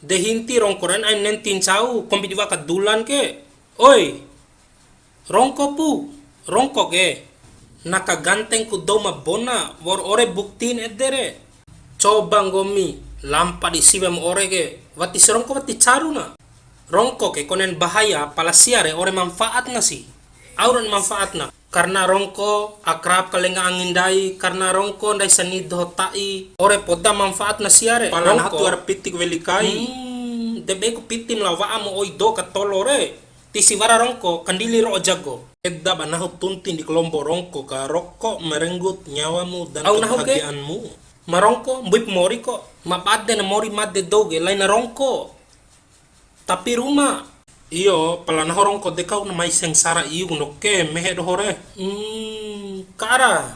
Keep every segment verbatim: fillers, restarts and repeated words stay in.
De hinti rongko re ain nenti ncau, kombi di wa'a kadulan ke. Oi, rongko pu, rongko ke. Na kaganteng ku dou ma bona, wa'ur ore buktin ede re. Coba nggomi, lampa di siwe ma ore ke, wati si rongko wati caru na. Rongko ke konen bahaya, pala sia re ore manfaat na si. Au re manfaat na. Karena rongko akrab kalenga angi ndai, karena rongko ndai sani doho ta'i. Ore poda manfaat na sia re. Pala nahu rongko. Tiwara piti ku weli kai. Hmm, de be ku piti ma lao wa'a mu oi do ka tolo re. Tisi wara rongko, kandili ro'o jago. Eda ba nahu tunti di kalombo rongko ka, rokok merenggut nyawamu dan kebahagiaanmu. Au nahu ke, ma rongko, mbuip mori ko. Ma bade na mori made dou ke, laina rongko. Tapi Ruma. Iyo, pala nahu rongko de kau na mai sengsara iu ndoke, mehe doho re. Hmm, kara.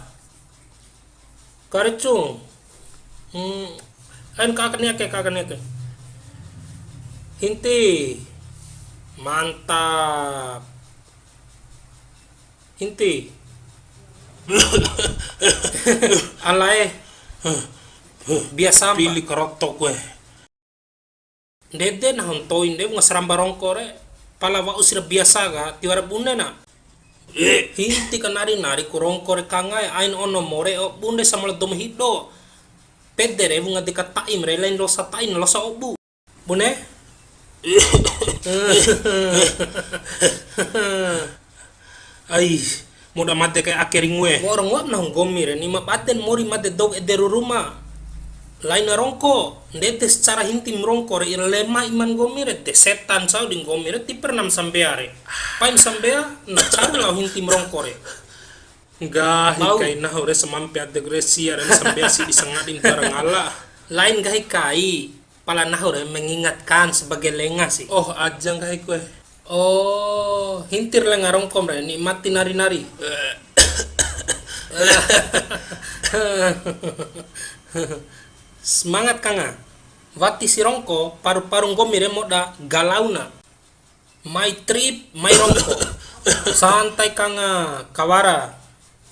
Kara cung. Hmm, ain ka kania ke, ka kania ke. Hinti. Mantap. Hinti. Alae. Biasa, Pak. Pili karoto kue. Ndede nahu ntoin de wunga saramba rongko re, pala wa'u si ra biasa ka, tiwara bune na. Hinti ka nari-nari ku rongko re kangae, ain ono more o bune sama la dou ma hido. Pede re wunga deka ta'im re, lain losa ta'in, losa obu. Bune? Ai, moda made kai ake ringue. Wa'ur ngoa nahu nggomi re ni, ma baden mori made dou ede ru Ruma. Laina rongko, ndede secara hinti ma rongko re, ira lema iman nggomi re, de setan sau di nggomi re, ti pernah ma sambea re. Pai ma sambea, na caru lao hinti ma rongko re. Nggahi kai nahu re samampe ade ku re sia re, sambea si di sangadi ntara ngala. Lain nggahi kai. Pala nahu re mengingatkan sebagai lenga sih. Oh, aja nggahi kue. Oh, hintir lenga rongkom re, nikmati nari-nari. Semangat kanga. Wati si rongko, paru-paru nggomi re moda galauna. Mai trip, mai rongko. Santai kanga kawara.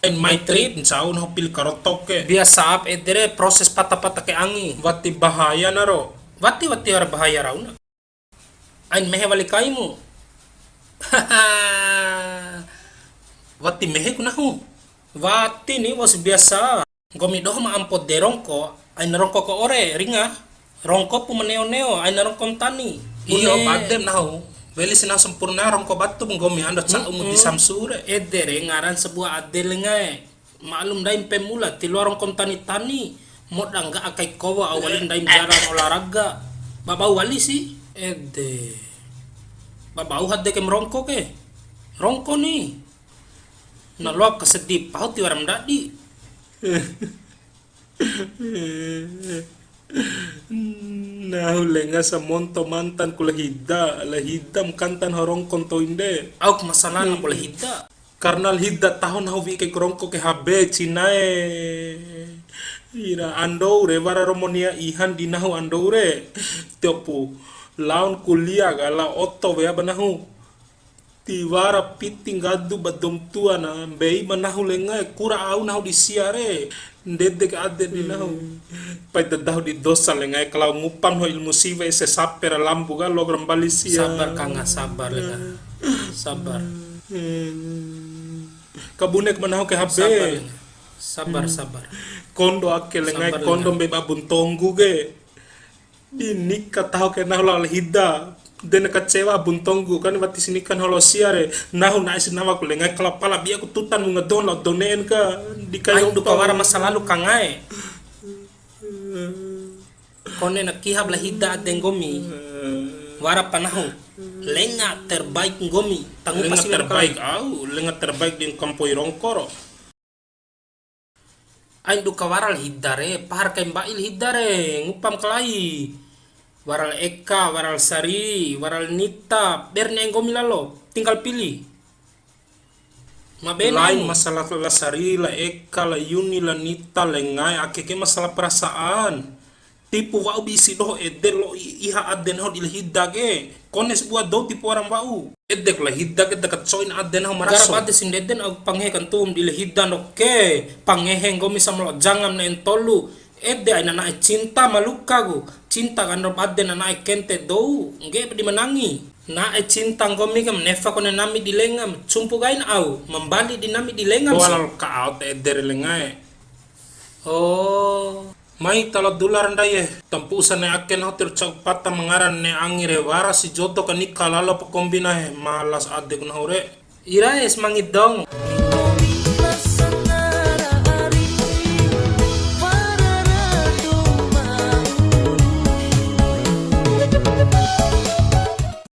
Ain mai trip, ncau nahu pili karoto ke. Biasa ap edere proses pata-pata ke angi. Wati bahaya na ro. Wati, wati wara bahaya rauna. Ain mehe wali kaimu. Wati mehe ku nahu. Wati ni was biasa. Nggomi doho ma ampo de rongko, aina rongko ko ore, ringa. Rongko pu ma neo-neo, aina rongko ntani. Iyo, bune. Badem nahu. Weli si nahu sempurna rongko batu nggomi ando ca'u mu di Samsu re. Ede re ngaran sebuah ade lengae. Maklum ndaim pemula, ti loa rongko ntani-tani. Moda ngga'a kai kowo au wali ndaim jarang olahraga. Babau wali si. Ede. Babau hade ke ma rongko ke. Rongko ni. Na loa ka sedi pahu tiwara ma ndadi. Nahu lenga samonto mantan ku la Hida, la Hida ma kanta nahu rongko ntoin de. Au ku masalah na ku la Hida. Karna la Hida taho nahu wi'i kai ku rongko ke H B cinae. Ira andou re wara romo nia ihan di nahu andou re. Tiopu laon kuliah ka lao oto wea ba nahu. Tiwara piti nggadu ba dou ma tua na, mbei ba nahu lenga, kura au nahu di sia re, ndede ke ade di nahu. Hmm. Pai da dahu di dosa lenga, kalau ngupa nahu ilmu siwe ese sape ra lambu ka, loa ra mbali sia. Sabar kanga, sabar lenga. Sabar. Hmm. Kabune ke ba nahu ke H B. Sabar lenga. Sabar, sabar. Kondo ake lenga, sabar, kondo lenga. Mbei ba Abu Ntonggu ke. Di nika taho ke nahu lao la Hida. De na kacewa Abu Ntonggu kan wati si nika nahu lao sia re. Nahu na'e si nawa ku lenga kala pala bia ku tutan wunga doho lao dou ne'en ka. Di kai. Ain du kawara masa lalu kangae. Kone na kihab la Hida ade nggomi. Wara pa nahu. Lenga terbaik nggomi. Tanggupa lenga si terbaik au, lenga terbaik di kampoi rongko ro. Ain du kawara la Hida re, pahar kai mba'i la Hida re, ngupa ma kalai. Wara la Eka, wara la Sari, wara la Nita, ber ne'e nggomi lalo, tinggal pilih. Ma be ne'emu. Lain masalah la Sari, la Eka, la Yuni, la Nita, lengae, ake ke masalah perasaan. Tipu wa'u bisi doho ede lo'i iha ade nahu di la Hida ke. Kone sabua dou tipu wara ma wa'u. Ede ku la Hida ke da kaco'in ade nahu ma raso. Nggara bade si ndeden au pangehe kantuwum di la Hida ndoke. Pangehe nggomi sama lo'o jangam ne'en tolu. Ede aina na'e cinta ma lukaku, cinta kan ro bade na na'e kente dou, ngge'e di manangi. Na'e cinta nggomi ka ma nefa kone nami di lengam, cumpu kain au, ma mbali di nami di lengam si. Walal ka au te ede re lengae. Oh. Mai talo dula ra ndai e, tampu'u sa ne'e ake nahu tio ca'u pata ma ngara ne'e angi re, wara si jodo ka nika lalo pa kombi na e, malas adeku nahu re. Ira es mangi dong.